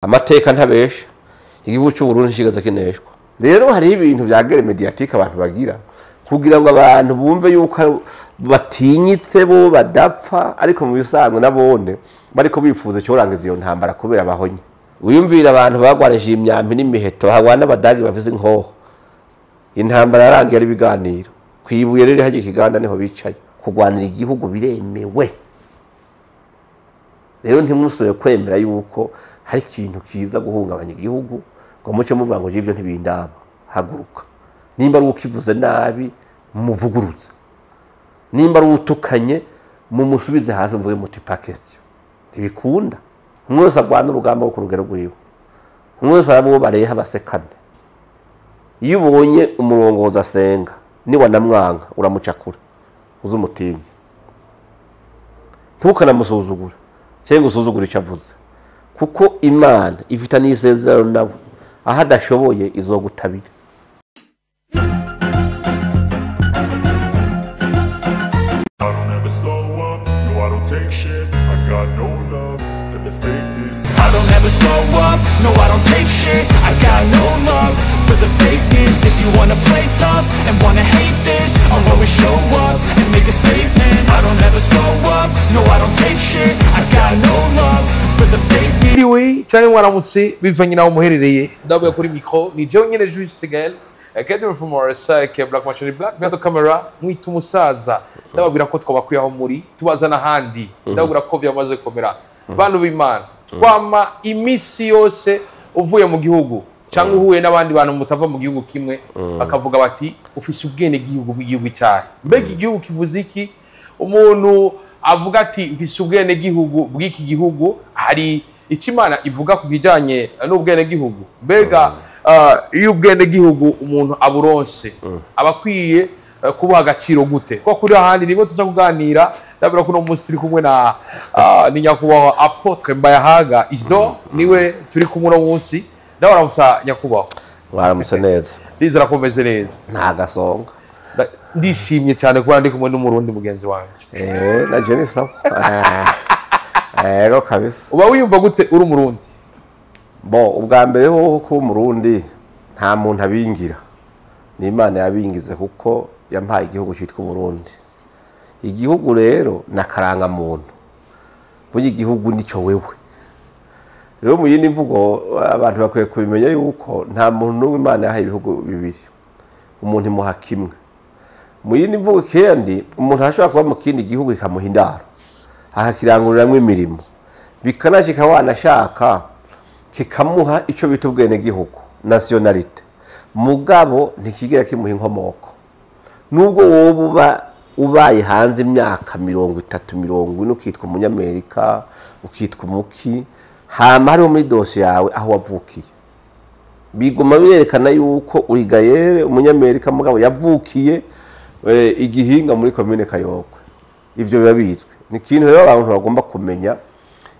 Amateka ntabesha, igihugu cy'u Burundi kigaza kineshwa. Rero hari ibintu bya guerre médiatique abantu bagira kugira ngo abantu bumve yuko batinyitse bo badapfa, ariko mu bisanzwe nabone bariko bifuza cyorangiza iyo ntambara kubera bahonye. Wiyumvira abantu bagwareje imyambi n'imiheto, hagwana n'abadagi bafise inkoho. Intambara yarangiye ari ibiganiro. Kwibuye rero haje ikiganda niho bicaye. Kugwanira igihugu biremewe. Rero ntimusubire kwemera yuko hari ikintu kiza guhungabanya igihugu ngo muce muvuga ngo ivyo ntibindaba. Haguruka. Nimba ari ukivuze nabi muvuguruze. Nimba ari utukanye mumusubize hasi mvuge muti pas question. Ntibikunda. Mwese agwana urugamba ku rugero rwiwe. Mwese arabo bareha basekane. Iyo ubonye umurongozi asenga niwa namwanga uramucakura uzumutinye. Ntukanamusuzugura cyangwa usuzugura icyo avuze, kuko Imana ifite n'isezerano nabo, aho adashoboye izogutabira. I don't ever slow up, no I don't take shit. I got no love for the fakeness. I don't ever slow up, no I don't take shit. I got no love for the fakeness. If you wanna play tough and wanna hate this, I'll always show up and make a statement. I don't ever slow up, no I don't take shit. I got no love for the fakeness. Mwiriwe cyangwa mwaramutse bivanye naho muherereye. Ndabuye kuri micro ni jewe nyene Juste Gael Academy from RSA Black Machine Black behind the camera mwita umusaza. Ndababwira ko twabakuye aho muri tubazana ahandi. Ndababwira ko vyamaze komera. Bantu b'Imana, twama imisi yose uvuye mu gihugu cyangwa uhuye n'abandi bantu mutava mu gihugu kimwe bakavuga bati ufise ubwene gihugu bw'igihugu cyahe. Mbega igihugu kivuze iki? Umuntu avuga ati mfise ubwene gihugu bw'iki gihugu, hari icyo Imana ivuga ku kijyanye n'ubwene gihugu. Mbega iyo ubwene gihugu umuntu aburonse aba akwiye kubuha agaciro gute? Kuko kuri ahandi nibwo tuza kuganira. Ndabona ko uno munsi turi kumwe na ni nyakubahwa Apotre Mbayahaga Isidore, niwe turi kumwe uno munsi. Ndabaramutsa nyakubahwa. Mwaramutse neza. Ndizera ko meze neza. Nta gasonga. Ndishimye cyane kuba ndi kumwe n'umurundi mugenzi wanje. Na je ni sawa. Ego kabisa. Uba wiyumva gute uri umurundi? Bo ubwa mbere ho ko umurundi nta muntu abingira. Ni Imana yabingize kuko yampaye igihugu cyitwa Burundi. Igihugu rero nakaranga muntu. Burya igihugu nico wewe. Rero mu yindi mvugo abantu bakwiye kubimenya yuko nta muntu n'umwe Imana yahaye ibihugu bibiri. Umuntu imuha kimwe. Mu yindi mvugo kandi umuntu ashobora kuba mu kindi gihugu ikamuha indaro, akakiranguriramo imirimo, bikanashika wanashaka kikamuha ico bita ubwene gihugu, nationalité. Mugabo ntikigera kimuha inkomoko. Nubwo wowe uba ubaye hanze imyaka 30 40 ukitwa umunyamerika, ukitwa umuki, hama hariho muri dosiye yawe aho wavukiye, biguma birerekana yuko uri Gayere umunyamerika mugabo yavukiye igihinga muri commune Kayokwe. Ivyo biba bizwi. Ni ikintu rero abantu bagomba kumenya.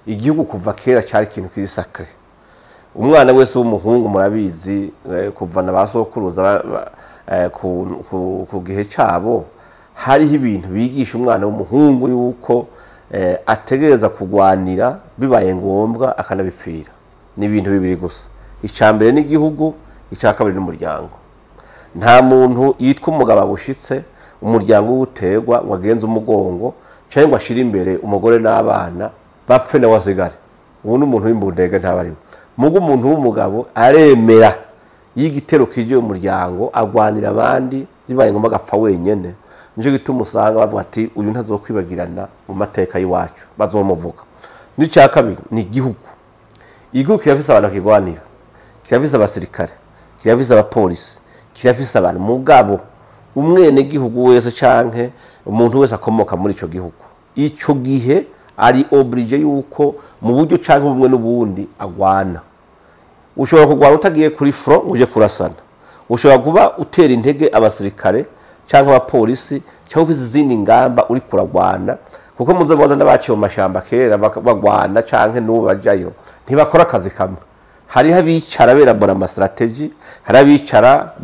Igihugu kuva kera cyari ikintu kiri sacré. Umwana wese w'umuhungu murabizi, kuva na basokuruza ku gihe cyabo hariho ibintu bigisha umwana w'umuhungu yuko ategereza kugwanira bibaye ngombwa akanabipfira. Ni ibintu bibiri gusa. Icya mbere ni igihugu, icya kabiri ni umuryango. Nta muntu yitwa umugabo abushitse umuryango w'uterwa ngo agenze umugongo cyangwa ngo ashire imbere umugore n'abana bapfe nawe asigare. Ubu ni umuntu w'imbundege ntaba ariwe. Mugo umuntu w'umugabo aremera iyo igitero kije umuryango agwanira abandi bibaye ngombwa agapfa wenyene. Nico gituma usanga bavuga ati uyu ntazokwibagirana mu mateka y'iwacu, bazomuvuga. N'icya kabiri ni igihugu. Igihugu kirafise abantu bakigwanira, kirafise abasirikare, kirafise abapolisi, kirafise abantu. Mugabo umwene gihugu wese canke umuntu wese akomoka muri ico gihugu, ico gihe ari obligé yuko mu buryo canke ubumwe n'ubundi agwana. Ushobora kugwana utagiye kuri front uje kurasana, ushobora kuba utera intege abasirikare canke abapolisi cyangwa ufise izindi ngamba uri kuragwana, kuko muze baza n'abaciye mu mashamba kera bagwana canke n'ubu bajayo ntibakora akazi kamwe. Hariho abicara berabora ama strategy, hari abicara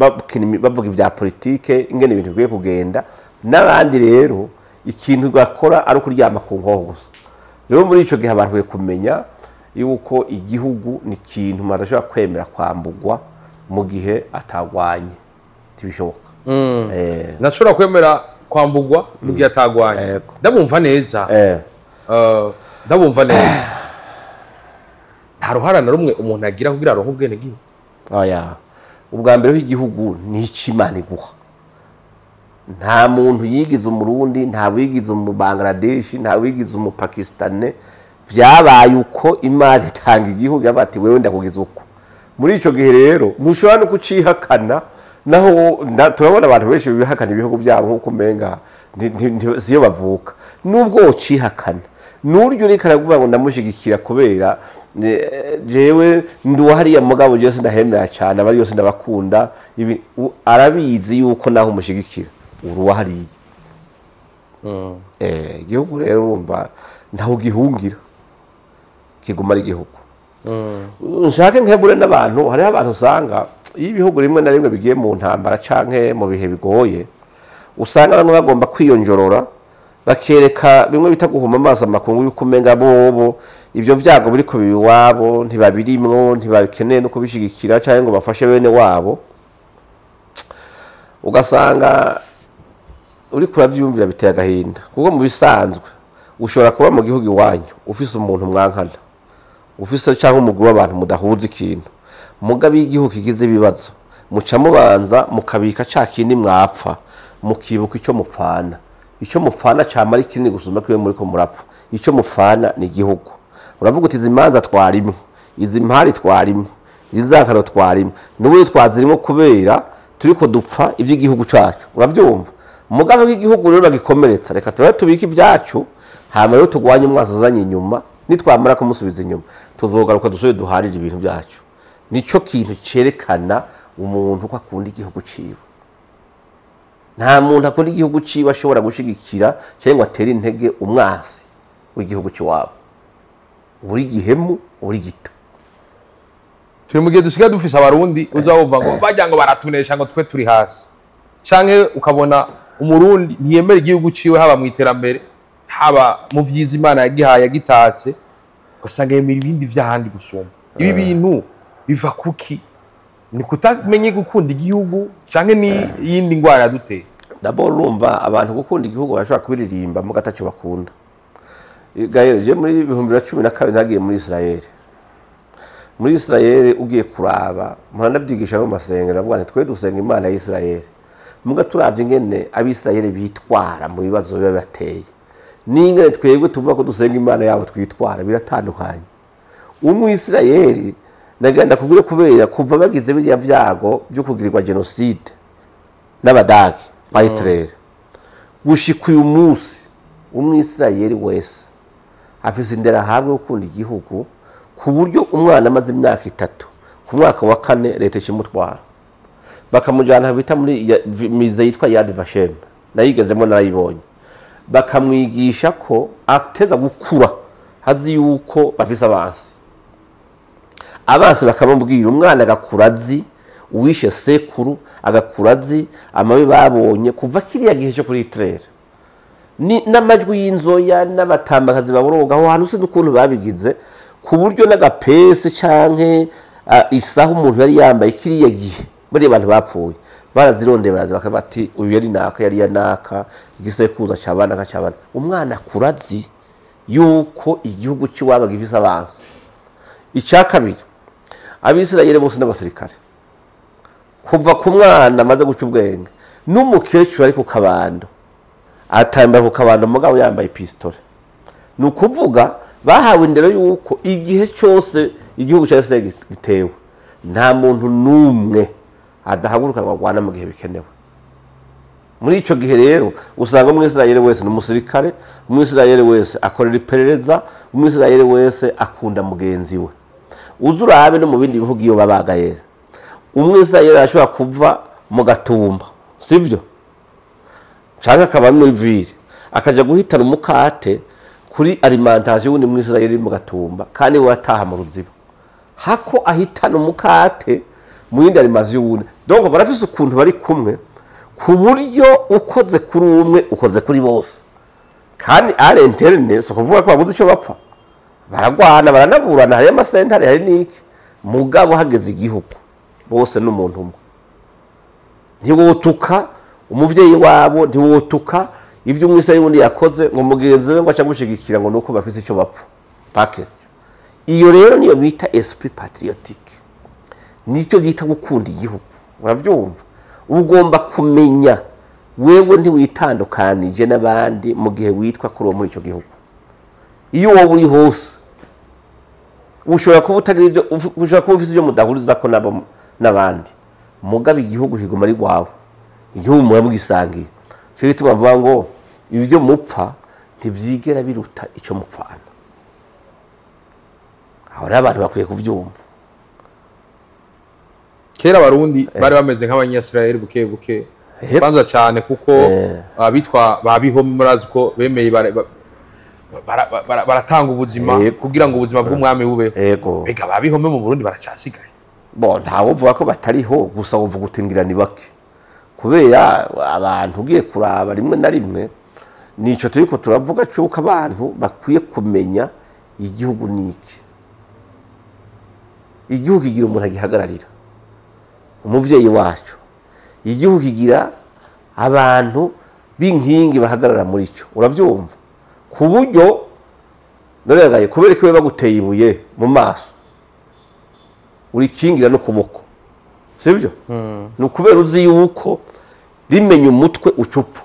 bavuga ibya politike ingene ibintu bikwiye kugenda, n'abandi rero ikintu bakora ari ukuryama ku nkoho gusa. Rero muri ico gihe abantu bakwiye kumenya yuko igihugu ni ikintu umuntu adashobora kwemera kwambugwa mu gihe atagwanye, ntibishoboka. Ntashobora kwemera kwambugwa mu gihe atagwanye. Yego. Ndabumva neza. Ndabumva neza. Nta ruhara na rumwe umuntu agira kugira aronke ubwenegihugu. Oya, ubwa mbere w'igihugu ni ico Imana iguha. Nta muntu yigize Umurundi, nta wigize Umubangladeshi, nta wigize Umupakistane. Vyabaye uko Imana itanga igihugu, yavuga ati wewe ndakugize uko. Muri ico gihe rero ntushobora no kucihakana. Naho turabona abantu benshi bihakana ibihugu byabo nk'uko umenga siyo bavuka. Nubwo wocihakana, n'uryo uriko aravuga ngo ndamushigikira kubera jewe ndi hariya, mugabo jewe sindahemera cyane, abari yose ndabakunda, ibi arabizi yuko naho umushigikira uri uwahariye. Igihugu rero urumva ntaho gihungira, kiguma ari igihugu. Nshake nkebure n'abantu, hariho abantu usanga iyo ibihugu rimwe na rimwe bigiye mu ntambara canke mu bihe bigoye, usanga bamwe bagomba kwiyonjorora, bakereka bimwe bita guhuma amaso amakungu yuko umenga bobo ivyo vyago biriko biba iwabo ntibabirimwo, ntibabikeneye no kubishigikira canke ngo bafashe bene wabo. Ugasanga uriko uravyiyumvira biteye agahinda, kuko mu bisanzwe ushobora kuba mu gihugu iwanyu ufise umuntu mwankana, ufise canke umugwi w'abantu mudahuza ikintu, mugabe igihugu kigize ibibazo muca mubanza mukabika ca kindi mwapfa, mukibuka ico mupfana. Ico mupfana camara kinini gusumba kiwe muriko murapfa. Ico mupfana ni igihugu. Uravuga uti izi manza twarimwo, izi mpari twarimwo, izi zankano twarimwo, n'ubundi twazirimo kubera turiko dupfa ivy'igihugu cacu. Uravyumva? Mugabe w'igihugu rero bagikomeretsa, reka turabe tubike ibyacu, hama rero tugwanye umwasi azanye inyuma, nitwamara kumusubiza inyuma tuzogaruka dusubire duharire ibintu byacu. Nico kintu cerekana umuntu ko akunda igihugu ciwe. Nta muntu akunda igihugu ciwe ashobora gushigikira cyangwa ngo atere intege umwasi w'igihugu ciwabo. Uri gihemu, uri gito. Turi mu gihe dusigaye dufise Abarundi uzawumva ngo bajya ngo baratunesha ngo twe turi hasi, canke ukabona Umurundi ntiyemera igihugu ciwe, haba mu iterambere, haba mu vyiza Imana yagihaye yagitatse, ugasanga yemera ibindi vy'ahandi gusumba. Ibi bintu biva kuki? Ni kutamenye gukunda igihugu canke ni iyindi ngwara yaduteye? D'abord urumva abantu gukunda igihugu barashobora kubiririmba muga ataco bakunda. Gael, je muri 2012 nagiye muri Israel. Muri Israel ugiye kuraba, mpora ndavyigisha no mu masengero, ndavuga nti twe dusenga Imana ya Israel. Muga turavye ingene Abisirayeli bitwara mu bibazo biba bateye, n'ingene twebwe tuvuga ko dusenga Imana yabo twitwara, biratandukanye. Umwisirayeli ndagenda kubwira kubera kuva bagize biriya vyago byo kugirirwa genocide n'Abadage ba Hitler, gushika uyu munsi Umwisirayeli wese afise indero ahabwa yo gukunda igihugu, ku buryo umwana amaze imyaka 3 ku mwaka wa 4 leta ikimutwara bakamujyana bita muri mize yitwa Yad Vashem, nayigezemo narayibonye, bakamwigisha ko ateza gukura hazi yuko bafise abansi. Abansi bakamubwira, umwana agakura azi uwishe sekuru, agakura azi amabi babonye kuva kiriya gihe cyo kuri Hitler, ni n'amajwi y'inzoya n'abatambakazi baboroga aho hantu, sinzi ukuntu babigize ku buryo n'agapesi canke isaha umuntu yari yambaye kiriya gihe bariya bantu bapfuye barazirondeye, baraza bakavuga ati uyu yari naka, yari ya naka, igisekuruza cabana kacabana. Umwana akura azi yuko igihugu c'iwabo gifise abansi. Ica kabiri, Abisirayeli bose n'abasirikare, kuva ku mwana amaze guca ubwenge n'umukecuru ari ku kabando, atambara ku kabando mugabo yambaye pistole. Ni ukuvuga bahawe indero yuko igihe cyose igihugu cya Israel gitewe, nta muntu n'umwe adahaguruka ngo agwane mu gihe bikenewe. Muri ico gihe rero usanga Umwisirayeli wese ni umusirikare, Umwisirayeli wese akorera iperereza, Umwisirayeli wese akunda mugenzi we. Uza urabe no mu bindi bihugu iyo babaga rero, Umwisirayeli arashobora kuva mu Gatumba, sivyo? Canke akaba muri ville, akaja guhitana umukate kuri alimentation y'uwundi Mwisirayeli mu Gatumba, kandi we ataha mu Ruziba, hako ahitana umukate mu yindi alimentation y'uwundi. Donc barafise ukuntu bari kumwe, ku buryo ukoze kuri umwe ukoze kuri bose. Kandi à l'interne si ukuvuga ko babuze ico bapfa. Baragwana, baranaburana, hari amasentare, hari n'iki, mugabo hageze igihugu bose n'umuntu umwe. Ntiwotuka umuvyeyi wabo, ntiwotuka ivyo umwisirayeli wundi yakoze ngo mugenzi we ngo aca agushigikira ngo nuko bafise ico bapfa. Pas question. Iyo rero niyo bita esprit patriotique, nicyo bita gukunda igihugu. Uravyumva? Ugomba kumenya wewe ntiwitandukanije n'abandi mu gihe witwa kuri uwo muri ico gihugu. Iyo wowe uri hose ushobora kuba utagira ibyo, ushobora kuba ufise ibyo mudahurizako n'abandi, mugabo igihugu kiguma ari rwawe, igihugu muba mugisangiye. Nico gituma mvuga ngo ibyo mupfa ntivyigera biruta ico mupfana. Aho rero abantu bakwiye kuvyumva. Kera Abarundi bari bameze nk'Abanyasirayeli buke buke, banza cyane, kuko abitwa ba Bihome murazi ko bemeye baratanga ubuzima kugira ngo ubuzima bw'umwami bubeho. Mbega ba Bihome mu Burundi baracasigaye? Bo ntawe uvuga ko batariho, gusa uvuga uti ngira ni bake, kubera abantu ugiye kuraba rimwe na rimwe nico turiko turavuga cyuko abantu bakwiye kumenya igihugu niki. Igihugu kigira umuntu agihagararira, umuvyeyi wacu. Igihugu kigira abantu b'inkingi bahagarara muri cyo. Uravyumva? Ku buryo none kubera ko baguteye ibuye mu maso urikingira no kuboko, sibyo? Ni ukubera uzi yuko rimenya umutwe ucupfa.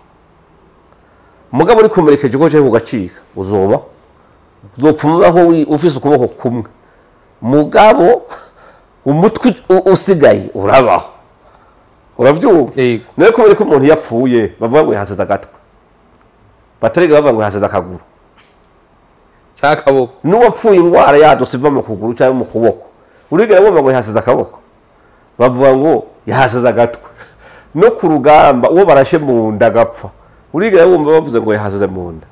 Mugabo urikomerekeje uko cyo kugacika, uzoba uzopfumaho ufise ukuboko kumwe, mugabo umutwe usigaye urabaho. Uravyumva? Nawe kubera ko umuntu yapfuye bavuga ngo yahasize agatwe, batarega bavuga ngo yahasize akaguru cyangwa akaboko. N'uwapfuye indwara yadutse iva mu kuguru cyangwa mu kuboko, urigera bumva ngo yahasize akaboko, bavuga ngo yahasize agatwe. No ku rugamba uwo barashe mu nda agapfa, urigera bumva bavuze ngo yahasize mu nda,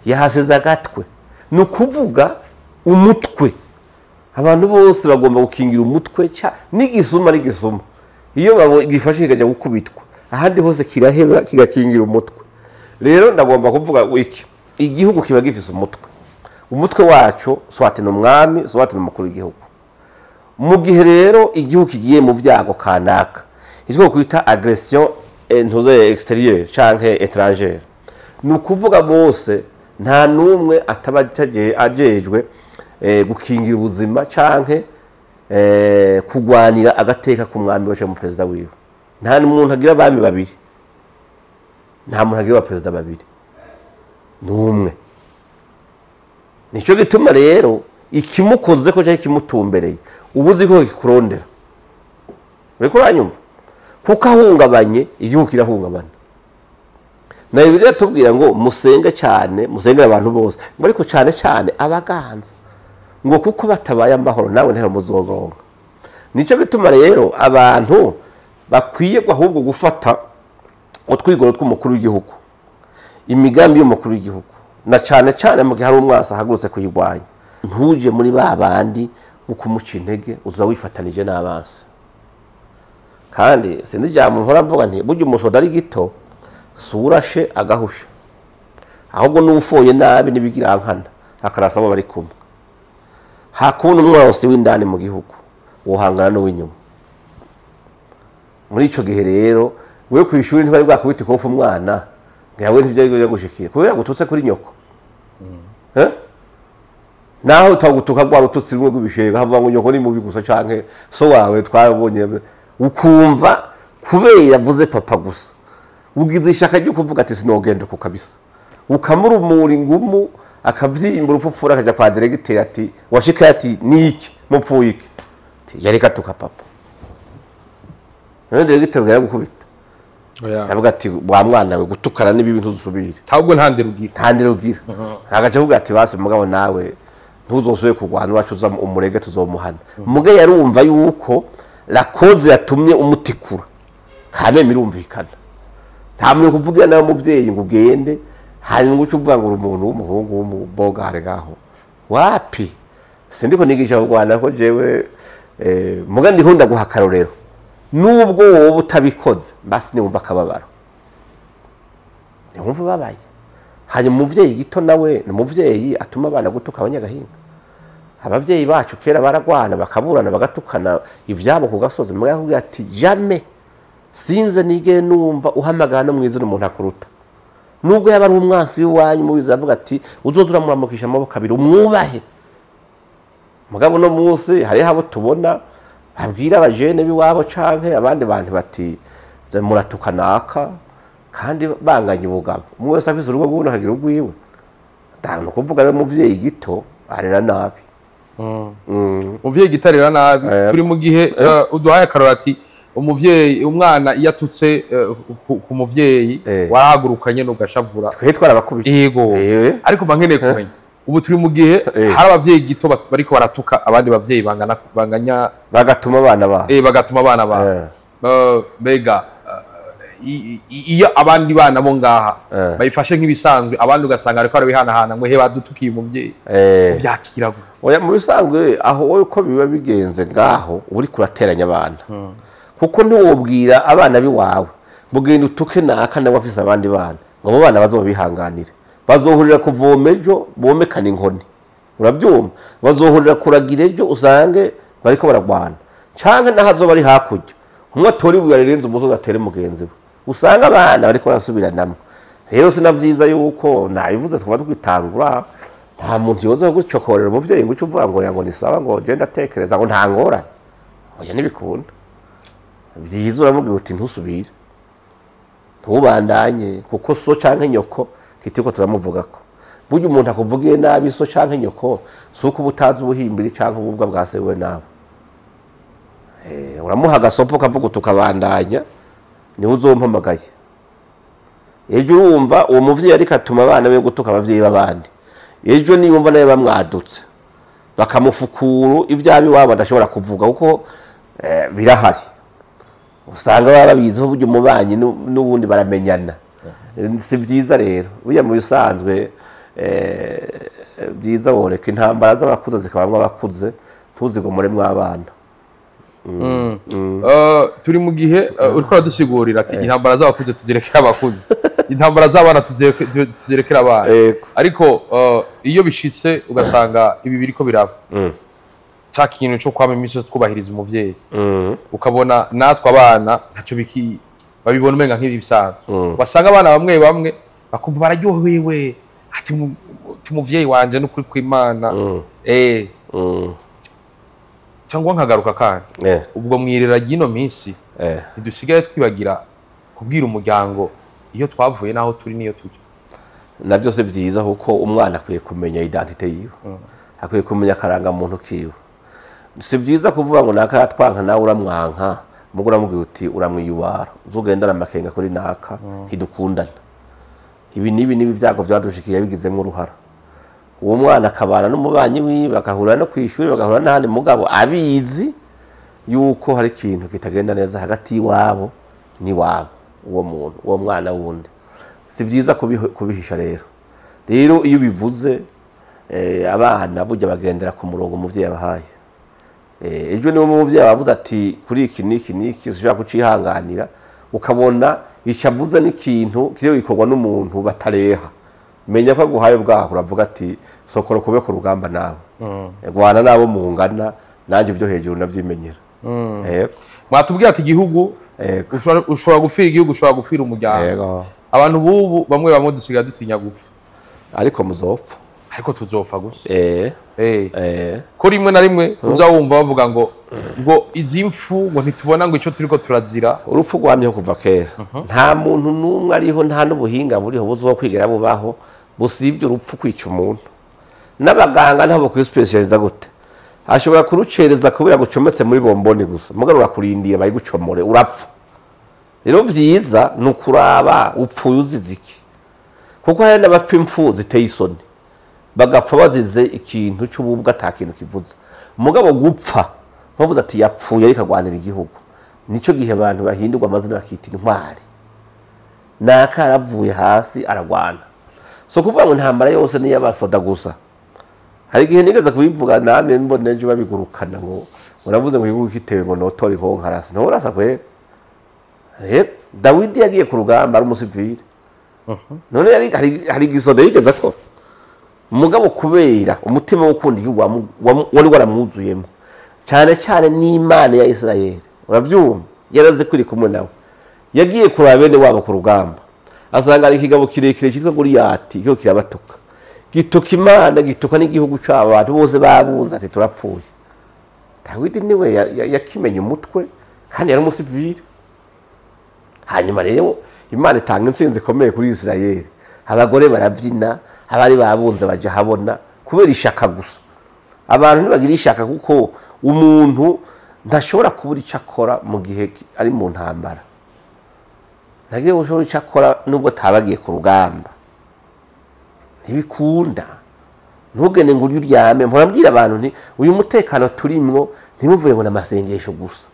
yahasize agatwe. Ni ukuvuga umutwe. Abantu bose bagomba gukingira umutwe, n'igisuma n'igisuma iyo gifashe kikajya gukubitwa ahandi hose kiraheba kigakingira umutwe. Rero ndagomba kuvuga iki, igihugu kiba gifise umutwe. Umutwe wacu swati ni umwami, swati ni umukuru w'igihugu. Mu gihe rero igihugu kigiye mu byago kanaka, icyo kwita agression ntuze extérieure canke étrangère, ni ukuvuga bose nta n'umwe ataba ajejwe gukingira ubuzima canke kugwanira agateka ku mwami wacu mu perezida wiwe. Nta n'umuntu agira abami babiri, nta muntu agira abaperezida babiri, n'umwe. Nico gituma rero ikimukoze ko cyari kimutumbereye ubuzi ko kikurondera. Uriko uranyumva? Kuko ahungabanye igihugu kirahungabana. Na Bibiliya tubwira ngo musenge cyane, musengere abantu bose, ariko cyane cyane abaganza, ngo kuko batabaye amahoro nawe ntayo muzoronka. Nico bituma rero abantu bakwiye ahubwo gufata utwigoro tw'umukuru w'igihugu, imigambi y'umukuru w'igihugu, na cyane cyane mu gihe hari umwasa ahagurutse kuyirwanya. Ntuje muri ba bandi mu kumuca intege, uzoba wifatanije n'abansi. Kandi sindi jambo nkora mvuga nti burya umusoda ari gito surashe agahusha, ahubwo n'ufuye nabi nibigirankana akarasa abo bari kumwe. Hakubona umwose w'indani mu gihugu wohangana n'uw'inyuma. Muri ico gihe rero we ku ishuri ntibari bwakubita ikofu umwana ngo yawe ntivyari gushikira kubera gututse kuri nyoko. Naho utagutuka rwa rututsi rumwe rw'ibishega havuga ngo nyoko ni mubi gusa canke so wawe twabonye, ukumva kubera yavuze papa gusa ugize ishaka ryo kuvuga ati sinogenda uko kabisa, ukamurumura ingumu akavyimbura urupfupfura akaja kwa diregiteri ati washika ati niki mupfuye iki, ati yareka tuka papa. None diregiteri yaragukubita yavuga ati wa mwana we gutukana n'ibibi ntuzusubire, ahubwo ntande rugira. Agaca avuga ati basi mugabo nawe ntuzosubire kurwana iwacu uza umurege tuzomuhana. Muge yarumva yuko la cause yatumye umutikura kandi mirumvikana. Nta muntu kuvugira nawe muvyeyi ngo ugende hanyuma uce uvuga ngo umuntu w'umuhungu w'umubogare ngaho wapi. Sindiko nigisha kurwana ko jewe muga ndikunda guha akarorero, nubwo wowe utabikoze basi niwumva akababaro, niwumva ubabaye. Hanyuma umuvyeyi gito nawe ni umuvyeyi atuma abana gutuka abanyagahinga. Abavyeyi bacu kera baragwana bakaburana bagatukana ivyabo ku gasozi, mugabo yakubwira ati jamais sinze nige numva uhamagara no mwizina umuntu akuruta, nubwo yaba ari umwansi w'iwanyu mubizi, avuga ati uzoza uramuramukisha amaboko abiri umwubahe. Mugabo no munsi hariho abo tubona babwira abajene b'iwabo canke abandi bantu bati muratukanaka, kandi banganya ubugabo, umwe wese afise urugo rw'uwundi akagira urwiwe. Ni ukuvuga rero umuvyeyi gito arera nabi. Umuvyeyi gito arera nabi. Turi mu gihe uduhaye akarora ati umuvyeyi, umwana iyo atutse ku muvyeyi warahagurukanye n'ugashavura. Twe twarabakubita. Yego. Ariko mba nkeneye kumenya, ubu turi mu gihe hari abavyeyi gito bariko baratuka abandi bavyeyi bangana banganya, bagatuma abana babo. Bagatuma abana babo. Mbega iyo abandi bana bo ngaha bayifashe nk'ibisanzwe, abandi ugasanga ariko arabihanahana ngo he badutukiye umuvyeyi, vyakira gute? Oya, mu bisanzwe aho wowe uko biba bigenze ngaho uri kurateranya abana, kuko ntiwobwira abana biwawe mugenda utuke naka nawe afise abandi bana, ngo abo bana bazobihanganire, bazohurira kuvoma ejo bomekana inkoni, urabyumva, bazohurira kuragira ejo usange bariko baragwana, canke naho azoba ari hakurya umwe atora ibuye arirenze umusozi atere mugenzi we, usanga abana bariko barasubiranamwo. Rero sina vyiza yuko nabivuze twaba twitangura, nta muntu yoza gucokorera umuvyeyi ngo uce uvuga ngo ngo ni sawa ngo je ndatekereza ngo nta ngorane, oya ntibikunda. Vyiza uramubwira uti ntusubire, ntubandanye, kuko so canke nyoko ntitiko turamuvugako. Burya umuntu akuvugiye nabi so canke nyoko si uko uba utazi ubuhimbiri canke ububwa bwa se we nawe. Uramuha agasopo kavuga tukabandanya, niwe uzompamagaye ejo. Urumva uwo muvyeyi ariko atuma abana be gutuka abavyeyi b'abandi, ejo niyumva nawe bamwadutse bakamufukuru ibyabi wabo adashobora kuvuga, kuko birahari usanga baba babiziho, burya umubanyi n'ubundi baramenyana. Si vyiza rero, burya mu bisanzwe byiza woreka intambara z'abakuze zikabamwo abakuze, ntuzigomoremwo abana. Turi mu gihe uriko uradusigurira ati intambara z'abakuze tuzirekere abakuze, intambara z'abana tuzirekere abana. Ariko iyo bishitse ugasanga ibi biriko biraba, ca kintu co kwama iminsi yose twubahiriza umuvyeyi, ukabona natwe abana ntaco biki babibona umenga nk'ibisanzwe, wasanga abana bamwe bamwe bakumva bararyohewe ati muvyeyi wanje n'ukuri kw'Imana, cyangwa nkagaruka kandi ubwo mwirera ry'ino minsi ntidusigaye twibagira kubwira umuryango iyo twavuye n'aho turi n'iyo tujya. Nabyo si byiza, kuko umwana akwiye kumenya identite yiwe, akwiye kumenya akarangamuntu kiwe. Si byiza kuvuga ngo naka yatwanka nawe uramwanka, mugo uramubwira uti uramwiyubara, uzogendana amakenga kuri naka, ntidukundana, ibi n'ibi n'ibi byago byadushikiye bigizemo uruhara. Uwo mwana akabana n'umubanyi wiwe, bagahura no kwishuri, bagahura n'ahandi, mugabo abizi yuko hari ikintu kitagenda neza hagati y'iwabo n'iwabo uwo muntu, uwo mwana wundi. Si byiza kubihisha rero. Rero iyo ubivuze abana burya bagendera ku murongo umuvyeyi abahaye. Ejo niwe umuvyeyi abavuze ati kuri iki n'iki n'iki sinshobora kucihanganira, ukabona ico avuze n'ikintu kiriho gikorwa n'umuntu batareha, menya ko aguhaye bwaho, uravuga ati sokora kube ku rugamba nawe, rwana nabo mungana, nanjye ibyo hejuru ndavyimenyera. Mwatubwiye ati igihugu ushobora gufira igihugu, ushobora gufira umuryango. Abantu bubu bamwe bamwe dusigaye dutinya gupfa, ariko muzopfa, ariko tuzopfa gusa. Ko rimwe na rimwe uzawumva bavuga ngo ngo izi mfu ngo ntitubona ngo ico turiko turazira. Urupfu rwamyeho kuva kera, nta muntu n'umwe ariho, nta n'ubuhinga buriho buzokwigera bubaho busibye urupfu kwica umuntu. N'abaganga ntabo kwispecializa gute, ashobora kurucereza kubera gucometse muri bomboni gusa, mugabo urakurindira bayigucomore urapfa. Rero vyiza ni ukuraba upfuye uzize iki, kuko hari n'abapfa impfu ziteye isoni, bagapfa bazize ikintu cy'ububwa ata kintu kivuze. Mugabo gupfa bavuze ati yapfuye ariko agwanira igihugu, nico gihe abantu bahindurwa amazina bakita intwari, naka yaravuye hasi aragwana. So kuvuga ngo intambara yose ni iy'abasoda gusa, hari igihe nigeze kubivuga namwe mbona ejo babigurukana ngo uravuze ngo igihugu gitewe ngo notora inkonkarasi, ntorasa kwera. Dawidi yagiye ku rugamba ari umusivile, none hari igisoda yigeze akora? Mugabo kubera umutima wo gukunda igihugu wari waramwuzuyemo, cyane cyane n'Imana ya Israel, urabyumva, yaraze kwiri kumwe nawe. Yagiye kuraba bene wabo ku rugamba, asanga ari ikigabo kirekire cyitwa Goliyati, cyo kirabatuka, gituka Imana, gituka n'igihugu cyabo, abantu bose babunze ati turapfuye. Dawidi niwe yakimenye umutwe, kandi yari umusivili. Hanyuma rero Imana itanga intsinzi ikomeye kuri Israel, abagore barabyina, abari babunze baje habona kubera ishaka gusa. Abantu ntibagira ishaka, kuko umuntu ntashobora kubura icyo akora mu gihe ari mu ntambara. Ntagiye gushobora icyo akora nubwo atabagiye ku rugamba, ntibikunda. Ntugende ngo urye uryame. Mpora abantu nti uyu mutekano turimwo ntimuvuye ngo n'amasengesho gusa.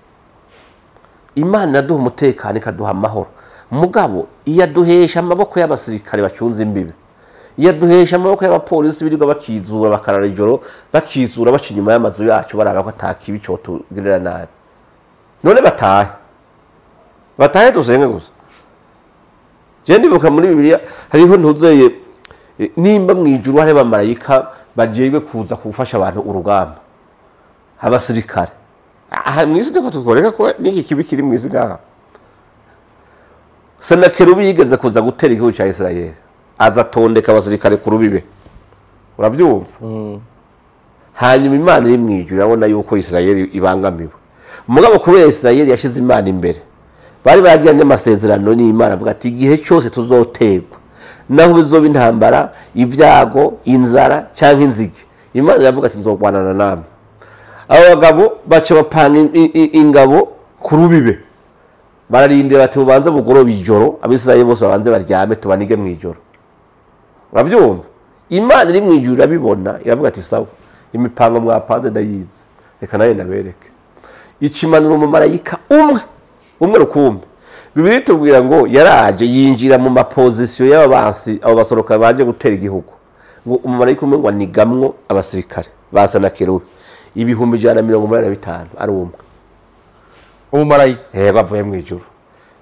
Imana iraduha umutekano, ikaduha amahoro, mugabo iyo aduhesha amaboko y'abasirikare bacunze imbibe, iyo aduhesha amaboko y'abapolisi birirwa bakizura, bakarara ijoro bakizura, baca inyuma y'amazu yacu baraba ko atakibi cotugirira nabi. None batahe batahe dusenge gusa. Je ndibuka muri Bibiliya hariho ntuzeye nimba mu ijuru hari abamarayika bajejwe kuza gufasha abantu urugamba, abasirikare. Aha mw'isi niko tukoreka ko n'iki kibi kiri mw'isi ngaha. Senakeribu yigeze kuza gutera igihugu cya Israel, aza atondeka abasirikare ku rubibe, urabyumva. Hanyuma Imana iri mu ijuru irabona yuko Israel ibangamiwe. Mugabo kubera Israel yashize Imana imbere, bari bagiranye amasezerano n'Imana, avuga ati igihe cyose tuzoterwa, naho bizoba intambara, ibyago, inzara cyangwa inzige, Imana iravuga ati nzogwanana namwe. Abo bagabo baca bapanga ingabo ku rubibe, bararindira bati bubanze bugoroba ijoro, Abisirayeli bose babanze baryame tubanige mu ijoro. Urabyumva? Imana iri mu ijuru irabibona, iravuga ati sawa, imipango mwapanze ndayizi, reka nayo ndabereke. Ikimanura umumarayika umwe umwe rukumbi. Bibiliya itubwira ngo yaraje yinjira mu mapozisiyo y'abansi, abo basoroka baje gutera igihugu, ngo umumarayika umwe ngo anigamwo abasirikare ba Senakeribu 185,000 ari umwe. Umumarayika bavuye mu ijuru.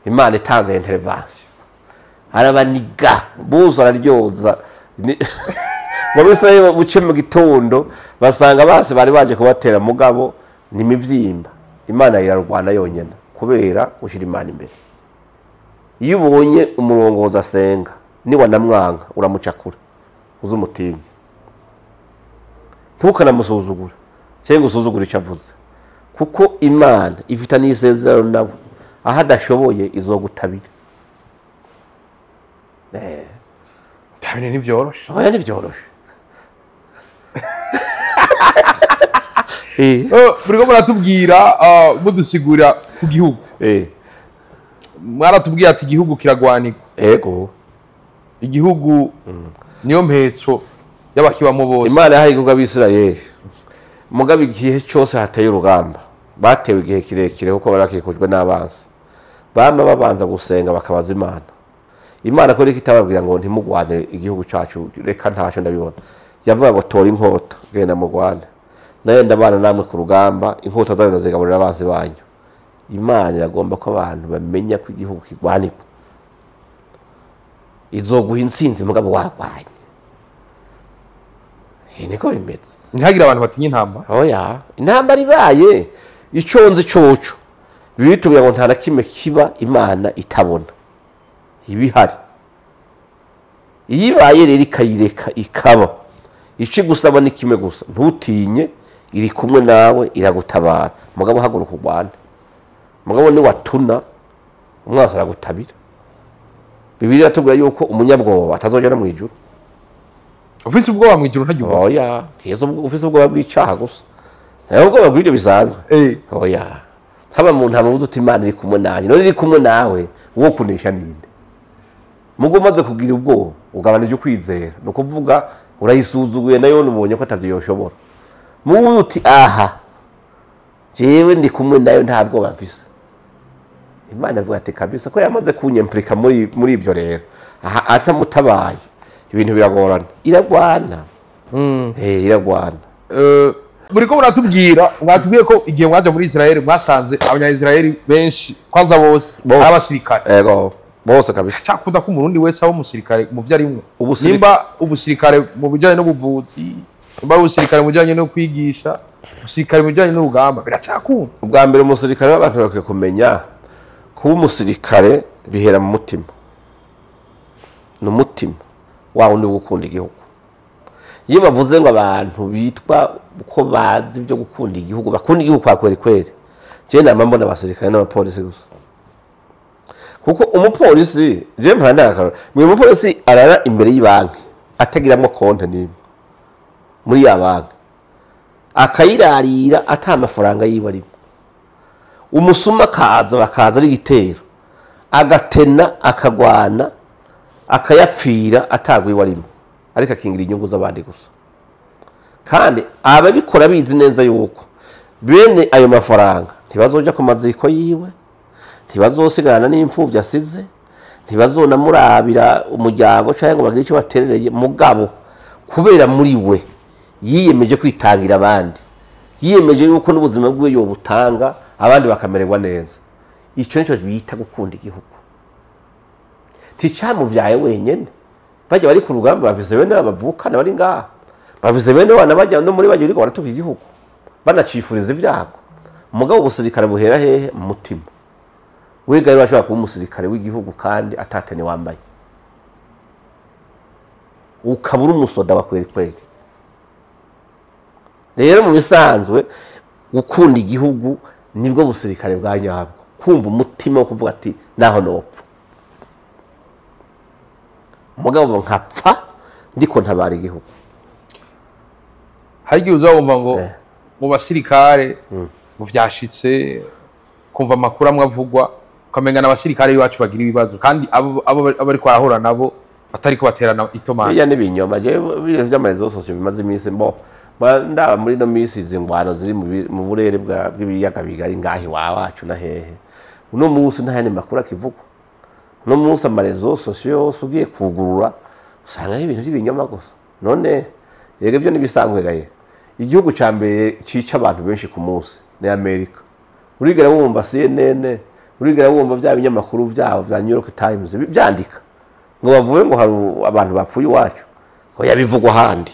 Imana itanze intervention, arabaniga buzo araryoza. Mu Bisirayeli buce mu gitondo basanga base bari baje kubatera, mugabo ni imivyimba. Imana irarwana yonyene kubera ushyira Imana imbere. Iyo ubonye umurongozi asenga, niba namwanga uramucakura, uzumutinye, ntukanamusuzugure cyangwa usuzugure icyo avuze, kuko Imana ifite n'isezerano nabo, aho adashoboye izogutabira. Tabine ntivyoroshe. Oya ntibyoroshe. Muriko muratubwira, mudusigura ku gihugu. Mwaratubwiye ati igihugu kiragwanirwa. Ego. Igihugu niyo mpetso y'abakibamo bose. Imana yahaye igihugu Abisirayeli, mugabo igihe cyose hateye urugamba, batewe igihe kirekire kuko barakikujwe n'abansi, bama babanza gusenga bakabaza Imana. Imana ko itababwira ngo ntimugwane igihugu cyacu, reka ntacyo ndabibona. Yavuga ngo tora inkota genda mugwane, nayo ndabana namwe ku rugamba, inkota zanyu ndazigaburira abansi banyu. Imana iragomba ko abantu bamenya ko igihugu kigwanirwa, izoguha intsinzi mugabo wagwanye. Niko bimeze. Ntihagire abantu batinya intambara. Oya, intambara ibaye ico nzi coco, Bibiliya itubwira ngo nta na kimwe kiba Imana itabona, ibihari. Iyo ibaye rero ikayireka ikaba, ico igusaba ni kimwe gusa, ntutinye, iri kumwe nawe iragutabara. Mugabo haguruka urwane, mugabo ni watuna umwansi aragutabira. Bibiliya iratubwira yuko umunyabwoba atazoja no mu ijuru. Ufise ubwoba mu ijuru ntajya ubwoba. Oya, keza ufise ubwoba bw'icaha gusa, nawe ubwoba bw'ibyo bisanzwe. Oya, haba mu ntama uzi uti Imana iri kumwe nanjye, none iri kumwe nawe uwo kunesha ninde? Mugo umaze kugira ubwoba ugabanije ukwizera, ni ukuvuga urayisuzuguye nayo ubonye ko atavyo yoshobora. Mugo uti aha jewe ndi kumwe nayo nta bwoba mfise. Imana ivuga ati kabisa ko yamaze kunyemplika muri ivyo rero, aha atamutabaye ibintu biragorana, iragwana. Iragwana. Muriko muratubwira, mwatubwiye ko igihe mwaje muri Israel mwasanze abanya-Israel benshi, kwanza bose ari abasirikare. Ego. Bose kabisa. Cyakunda ko umurundi wese aba umusirikare mu vyo arimwo. Nimba ubusirikare mu bijanye n'ubuvuzi, nimba ubusirikare mu bijanye no kwigisha, ubusirikare mu bijanye n'urugamba, biracyakunda. Ubwa mbere umusirikare, w'abantu bakwiye kumenya kuba umusirikare bihera mu mutima. Ni umutima wa wundi wo gukunda igihugu. Iyo bavuze ngo abantu bitwa ko bazi ibyo gukunda igihugu, bakunda igihugu kwa kweri kweri, jewe nama mbona abasirikare n'abapolisi gusa. Kuko umupolisi, jewe mpora ndakara, mwe umupolisi arara imbere y'ibanki atagiramwo konti n'imwe muri ya banki, akayirarira ata amafaranga yiwe arimo. Umusuma akaza, bakaza ari igitero, agatena, akagwana, akayapfira atagwiwe arimo, ariko akingira inyungu z'abandi gusa. Kandi ababikora bizi neza yuko bene ayo mafaranga ntibazoja ku maziko yiwe, ntibazosigarana n'imfuvyi asize, ntibazonamurabira umuryango cyangwa ngo bagire icyo baterereye. Mugabo kubera muri we yiyemeje kwitangira abandi, yiyemeje yuko n'ubuzima bwiwe yobutanga abandi bakamererwa neza, icyo nicyo bita gukunda igihugu. Ticamuvyaye wenyene, bajya bari ku rugamba bafise bene bavukana bari ngaha, bafise bene wana bajya no muri bajya bariko baratuka igihugu banacifuriza ibyago. Mugabo ubusirikare buhera hehe? Mu mutima. Wiga rero ashobora kuba umusirikare w'igihugu kandi atatene wambaye, ukaba uri umusoda wa kweri kweri. Rero mu bisanzwe gukunda igihugu nibwo busirikare bwa nyabwo, kumva umutima wo kuvuga ati naho nopfa mugabo nkapfa ndiko ntabara igihugu. Hari igihe uzabumva ngo mu basirikare mu vyashitse, kumva amakuru amwe avugwa ukamenga n'abasirikare iwacu bagira ibibazo, kandi abo ariko arahura nabo batariko baterana itomati. Bijya n'ibinyoma. Jewe ibintu vy'ama réseaux sociaux bimaze iminsi mbo ndaba muri no minsi izi ngwano ziri mu burere bw'ibiyaga bigari ngahi wacu na hehe, uno munsi nta yandi makuru akivugwa. Uno munsi ama réseaux sociaux yose ugiye kugurura usanga ari ibintu by'ibinyoma gusa. None yego ibyo ntibisanzwe gaye. Igihugu ca mbere cica abantu benshi ku munsi ni Amerika. Urigera wumva CNN, urigera wumva bya binyamakuru byabo bya New York Times byandika ngo bavuge ngo hari abantu bapfuye iwacu? Oya, bivugwa ahandi.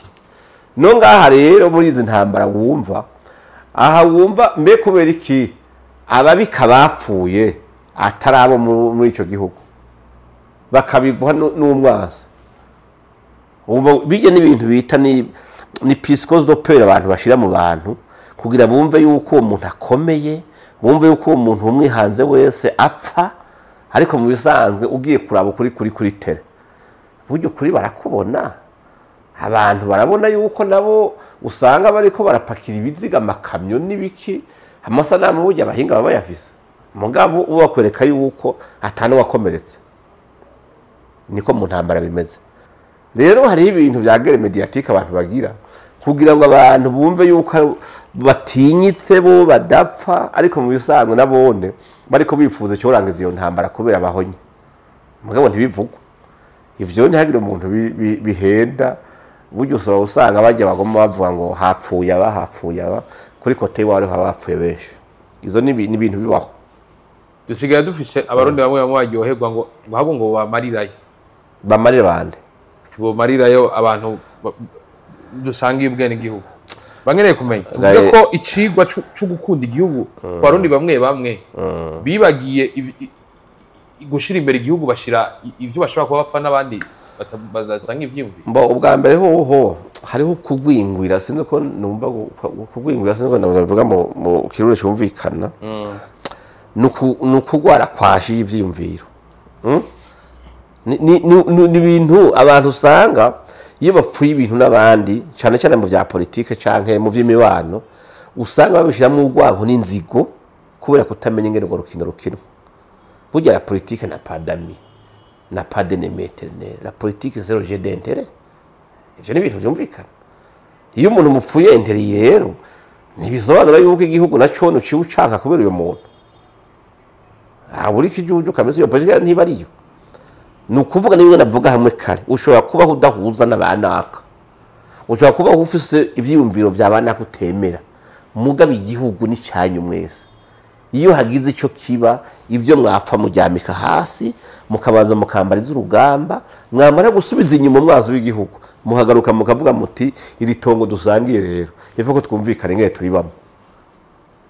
No ngaha rero muri izi ntambara wumva aha, wumva mbe kubera iki ababika bapfuye atari abo muri ico gihugu bakabigwa n'umwasi? Wumva bijya n'ibintu bita ni psychose de peur abantu bashira mu bantu kugira bumve yuko uwo muntu akomeye, bumve yuko uwo muntu umwe hanze wese apfa. Ariko mu bisanzwe ugiye kuraba kuri kuri kuri terrain, buryo kuri barakubona, abantu barabona yuko nabo usanga bariko barapakira ibiziga, amakamyo n'ibiki, amasanamu burya abahinga baba bayafise, mugabo uba bakwereka yuko atanu wakomeretse. Niko mu ntambara bimeze. Rero hariho ibintu bya guerre médiatique abantu bagira kugira ngo abantu bumve yuko batinyitse bo badapfa, ariko mu bisanzwe nabone bariko bifuza icyorangiza iyo ntambara kubera bahonye, mugabo ntibivugwa ivyo. Ntihagire umuntu bihenda. Burya usaba usanga bajya bagoma bavuga ngo hapfuye aba, hapfuye aba, kuri côté iwawe haba hapfuye benshi. Izo ni ibintu bibaho. Dusigaye dufise abarundi bamwe bamwe baryoherwa ngo ahubwo ngo bamarirayo. Bamarira bande? Bomarirayo abantu dusangiye ubwene igihugu. Bangereye kumenya, tuvuge ko icigwa co gukunda igihugu ku barundi bamwe bamwe bibagiye gushira imbere igihugu, bashira ivyo bashobora kuba bapfa n'abandi badasanga ivyiyumviro. Mbo ubwa mbere hoho hariho kugwingwira, sinzi ko numva kugwingwira, sinzi ko ndabivuga mu kirundi cyumvikana. Ni ukugwara kwashi y'ivyiyumviro. Ni ibintu abantu usanga iyo bapfuye ibintu n'abandi, cyane cyane mu bya politike canke mu by'imibano, usanga babishyiramo urwanko n'inzigo kubera kutamenya ingene urwo rukino rukinwa. Burya la politique n'a pas d'amis, n'a pas d'ennemi éternel. La politique, c'est le jeu d'intérêt. Ivyo ni ibintu vyumvikana. Iyo umuntu mupfuye intérêt rero, ntibisobanura yuko igihugu naco uciwe ucanka kubera uyo muntu. Ah, uri kijuju kabisa, iyo politike ntiba ariyo. Ni ukuvuga n'ibyo navuga hamwe kare, ushobora kubaho udahuza n'abanaka, ushobora kubaho ufise ivyiyumviro vya banaka utemera, mugabo igihugu ni cyanyu mwese. Iyo hagize icyo kiba, ibyo mwapfa mujyamika hasi, mukabanza mukambariza urugamba, mwamara gusubiza inyuma umwanzi w'igihugu, muhagaruka mukavuga muti iri tongo dusangiye rero ivuga ko twumvikane ngene turibamo.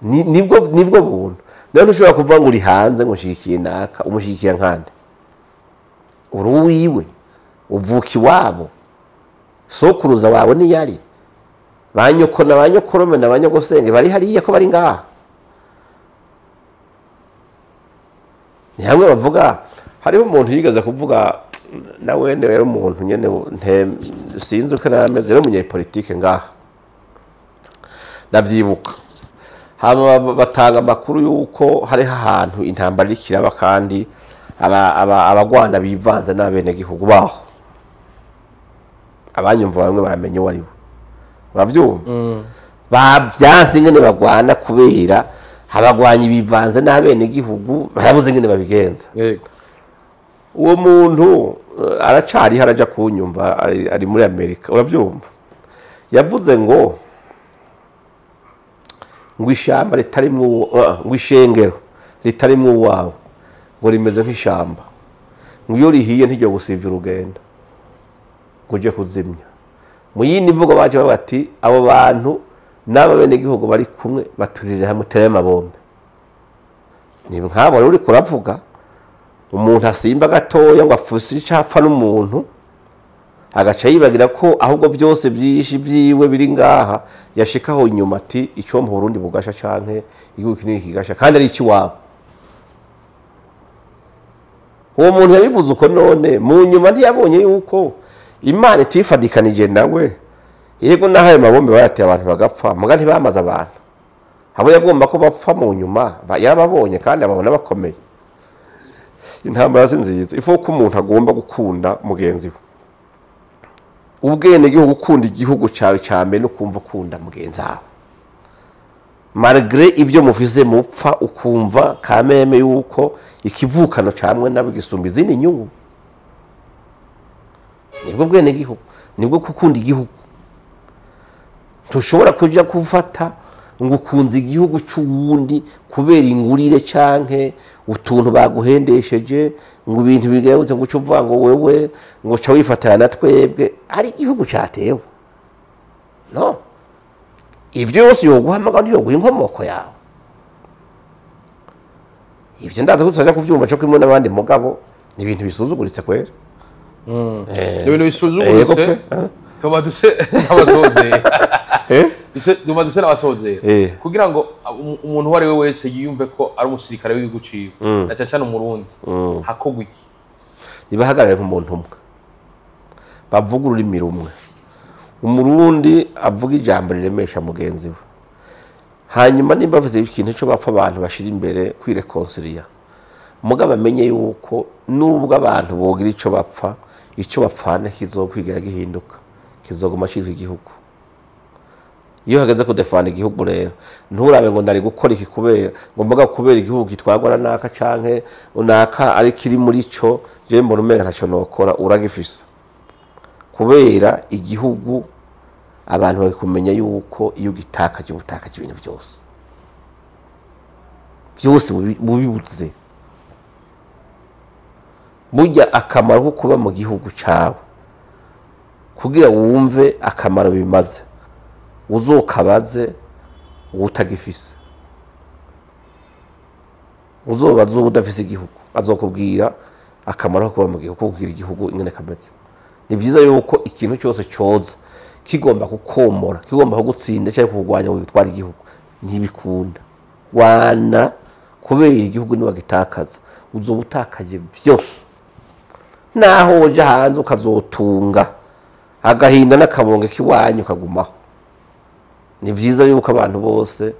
Nibwo buntu. Rero ntushobora kuvuga ngo uri hanze ngo nshigikiye naka, umushigikiye nkande. Uri uwiwe, uvuka iwabo, sokuruza wawe niyari, ba nyoko na ba nyokorome na ba nyogosenge bari hariya ko bari ngaha. Ni hamwe bavuga, hariho umuntu yigeze kuvuga nawe rero umuntu nyene sinzi uko yari ameze, yari umunyepolitike ngaha, ndavyibuka. Hama batanga amakuru yuko hariho ahantu intambara iriko iraba, kandi abagwana bivanze n'abenegihugu baho. Abanyumva bamwe baramenya uwo ari we, uravyumva? Bavyanse ingene bagwana kubera abagwanyi bivanze n'abenegihugu, barabuze ingene babigenza. Uwo muntu aracariho, araja kunyumva, ari muri Amerika, uravyumva? Yavuze ngo ishamba ritarimwo, ngo ishengero ritarimwo uwawe ngo rimeze nk'ishamba, ngo iyo rihiye ntiryo gusivya urugendo ngo uje kuzimya. Mu yindi mvugo baje bavuga ati abo bantu n'aba benegihugu bari kumwe baturire hamwe utere amabombe. Ni nk'abo rero uriko uravuga, umuntu asimba gatoya ngo apfuse icapfa n'umuntu, agaca yibagira ko ahubwo byose byinshi byiwe biri ngaha, yashikaho inyuma ati icyo mu Burundi bugasha canke igihugu kinini kigasha, kandi ari ikiwabo. Uwo muntu yabivuze uko, none mu nyuma ntiyabonye yuko Imana itifadikanije nawe? Yego, naho ayo mabombe bayateye abantu bagapfa, muga ntibamaze abantu abo yagomba ko bapfa. Mu nyuma yarababonye kandi ababona bakomeye. Intambara si nziza. Ifu ko umuntu agomba gukunda mugenzi we, ubwenegihugu, gukunda igihugu cyawe cya mbere no kumva ukunda mugenzi wawe malgré ibyo mufise mupfa, ukumva kameme yuko ikivukano camwe nabo gisumba izindi nyungu. Nibwo bwenegihugu, nibwo gukunda igihugu. Ntushobora kuja gufata ngo ukunze igihugu c'uwundi kubera ingurire canke utuntu baguhendesheje, ngo ibintu bigerutse, ngo uce uvuga ngo wewe ngo uca wifatanya na twebwe ari igihugu catewe. No ivyo yose yoguhamagara ntiyoguha inkomoko yawe. Ivyo ndazi ko tutaja kuvyumva co kimwe n'abandi, mugabo ni ibintu bisuzuguritse kwera. Ibintu bisuzuguritse. Yego pe. Tuba duse n'abasozera. Tuba duse n'abasozera kugira ngo umuntu uwo ari we wese yiyumve ko ari umusirikare w'igihugu ciwe, na cyane cyane Umurundi, hakorwa iki? Nibahagarare nk'umuntu umwe, bavuga ururimi rumwe, Umurundi avuga ijambo riremesha mugenzi we. Hanyuma nimba bavuze ikintu cyo bapfa, abantu bashira imbere kwirekonsiliya, mugabo amenye yuko nubwo abantu bogira ico bapfa, ico bapfana kizokwigera gihinduka, kizoguma citwa igihugu. Iyo hageze kudefanda igihugu rero, nturabe ngo ndari gukora iki kubera ngo mbaga kubera igihugu gitwarwa na naka canke unaka, ari kiri muri ico, je mbona umenga ntaco nokora. Uragifise, kubera igihugu abantu bari kumenya yuko iyo ugitakaje ubutakaje ibintu byose byose bubibuze. Burya akamaro ko kuba mu gihugu cawe, kugira wumve akamaro bimaze, uzokabaze utagifise, uzobaze udafise igihugu, azokubwira akamaro ko kuba mu gihugu, kugira igihugu ingene kameze. Ni byiza yuko ikintu cyose cyoza kigomba kukomora, kigomba kugutsinda cyangwa kukurwanya ngo gutwara igihugu, ntibikunda. Wana kubera igihugu niwagitakaza uzoba utakaje byose, naho woja hanze ukazotunga agahinda n'akabonge k'iwanyu kagumaho. Ni byiza yuko abantu bose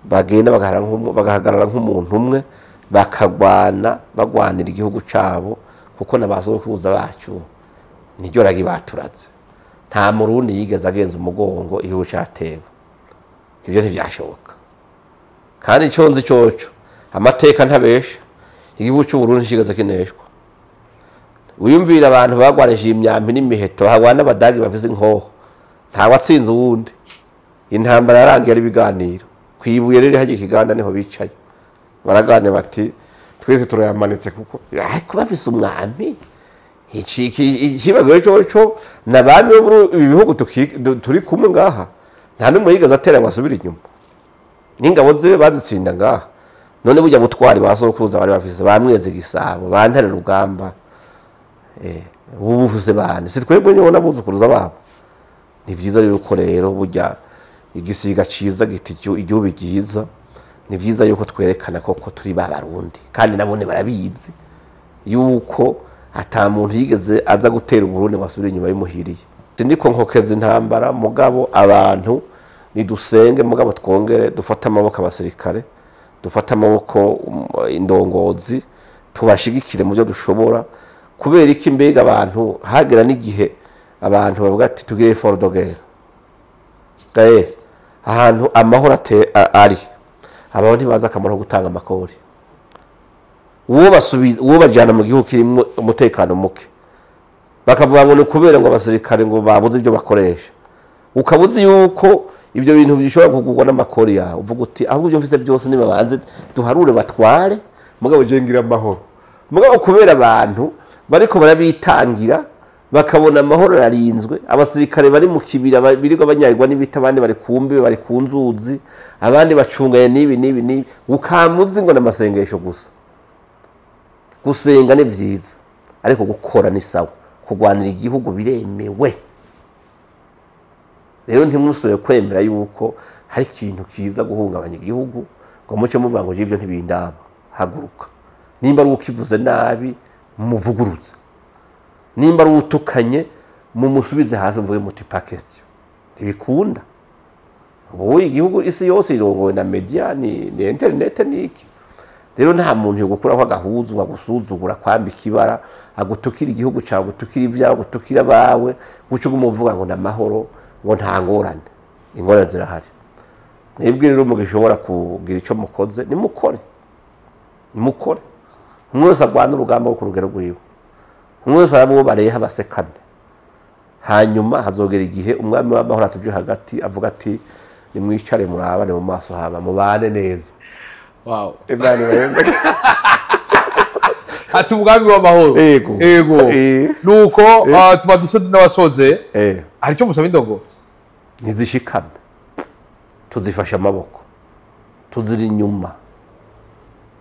bagenda bagahagarara nk'umuntu umwe, bakagwana, bagwanira igihugu cabo, kuko na ba sokuruza bacu niryo ragi baturaze. Nta Murundi yigeze agenza umugongo igihugu catewe, ivyo ntivyashoboka. Kandi ico nzi coco, amateka ntabesha, igihugu c'Uburundi nticigeze kineshwa. Wiyumvira abantu bagwanishije imyambi n'imiheto, hagwana n'Abadagi bafise inkoho, ntawatsinze uwundi. Intambara yarangiye ari ibiganiro. Kwibuye rero hajya ikiganda niho bicaye. Baraganira bati twese turayamanitse kuko ariko bafise umwami. Ikibazo cyo n'abami bo muri ibi bihugu turi kumwe ngaha, nta n'umwe yigeze atera ngo asubire inyuma. N'ingabo ziwe bazitsinda ngaha. None burya butwari ba sokuruza bari bafise, ba Mwezi Gisabo, ba Ntare Rugamba, ubu bufise bande? Si twebwe nyine n'abuzukuruza babo. Ni byiza yuko rero burya igisiga ciza gita igihugu ryiza. Ni byiza yuko twerekana koko turi ba Barundi, kandi nabone barabizi yuko ata muntu yigeze aza gutera Uburundi ngo asubire inyuma bimuhiriye. Sindiko nkokeza intambara, mugabo abantu nidusenge, mugabo twongere dufate amaboko abasirikare, dufate amaboko indongozi, tubashigikire mu byo dushobora. Kubera iki mbega abantu hagera n'igihe abantu bavuga ati tugire effort de guerre. Gae ahantu amahoro ari, abaho ntibaza akamaro ko gutanga amakori. Uwo bajyana mu gihugu kirimo umutekano muke, bakavuga ngo ni kubera ngo abasirikare ngo babuze ibyo bakoresha. Ukabuze yuko ibyo bintu bishobora kugurwa n'amakori yawe, uvuga uti ahubwo ibyo mfise byose nibabanze duharure batware, mugabo je ngira amahoro. Mugabo kubera abantu bariko barabitangira bakabona amahoro yarinzwe, abasirikare bari mu kibira birirwa banyagirwa n'ibiti, abandi bari ku mbibe, bari ku nzuzi, abandi bacungaye n'ibi n'ibi n'ibi, ukamuzi ngo n'amasengesho gusa. Gusenga ni vyiza, ariko gukora ni sawa. Kurwanira igihugu biremewe. Rero ntimusubire kwemera yuko hari ikintu kiza guhungabanya igihugu ngo muce muvuga ngo ivyo ntibindaba. Haguruka. Nimba ari ukivuze nabi muvuguruze, nimba ari utukanye mumusubize hasi, muvuge muti pas question. Ntibikunda. Ubu igihugu isi yose irongowe na media, ni internet, ni iki. Rero nta muntu yo gukuraho agahuzu ngo agusuzugura, kwambika ibara, agutukira igihugu cyawe, agutukira ibyawe, agutukira abawe, guca uguma uvuga ngo n'amahoro, ngo nta ngorane. Ingorane zirahari. Mwebwe rero mugishobora kugira icyo mukoze, nimukore. Nimukore. Umwe wese arwana urugamba rwo ku rugero rwiwe. Umwe wese arabo bareha basekane. Hanyuma hazogera igihe umwami w'amahoro atuje hagati avuga ati nimwicare murabane mu maso haba mubane neza. Wow. Imana ibaheze. Ati umugambi w'amahoro. Ego. Ego. Nuko tuba dusoze n'abasoze. Hari icyo musaba indongozi? Ntizishikame. Tuzifashe amaboko. Tuziri inyuma.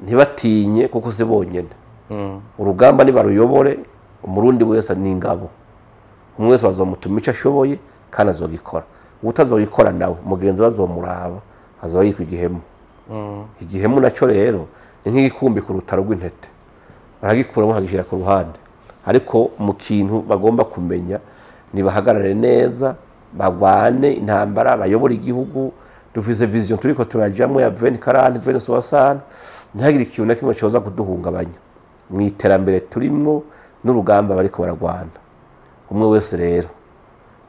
Ntibatinye kuko si bonyene. Urugamba nibaruyobore, umurundi wese ni ingabo. Umwe wese bazomutuma icyo ashoboye kandi azogikora. Utazogikora nawe mugenzi bazomuraba, azoba yitwa igihemu. Igihemu nacyo rero ni nk'igikumbi ku rutaro rw'intete, baragikuramo bakagishyira ku ruhande. Ariko mu kintu bagomba kumenya nibahagarare neza, bagwane intambara, bayobore igihugu. Dufise vision turiko turajamwo ya 2040, 2060, ntihagire ikintu na kimwe coza kuduhungabanya mu iterambere turimwo n'urugamba bariko baragwana. Umwe wese rero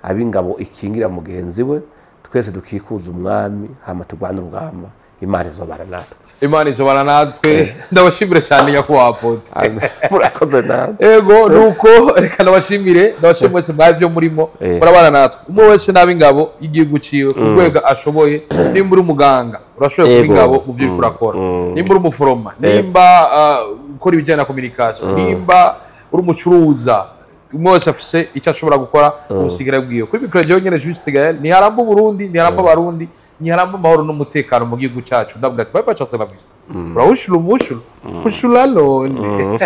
ab'ingabo ikingira mugenzi we, twese dukikuza umwami, hama turwane urugamba. Imana izobana natwe. Imana izobana natwe. Ndabashimire cyane nyakubahwa Apotre. Murakoze nawe. Ego, nuko reka ndabashimire, ndabashimire mwese mwaje byo murimo, murabana natwe. Umwe wese n'ab'ingabo y'igihugu ciwe ku rwego ashoboye. Nimba uri umuganga urashoboye kuba ingabo mu byo uriko urakora, nimba uri umuforoma, nimba ukora ibijyanye na communication, nimba uri umucuruza, umwe wese afise icyo ashobora gukora mu busigara bwiwe. Kuri micro jewe nyene Juste Gaël, ntiharamba Uburundi, ntiharamba Abarundi, ntiharamba amahoro n'umutekano mu gihugu cyacu. Ndavuga ati bye bye, ciao, la vista. Urahushura umushura, ushura lone.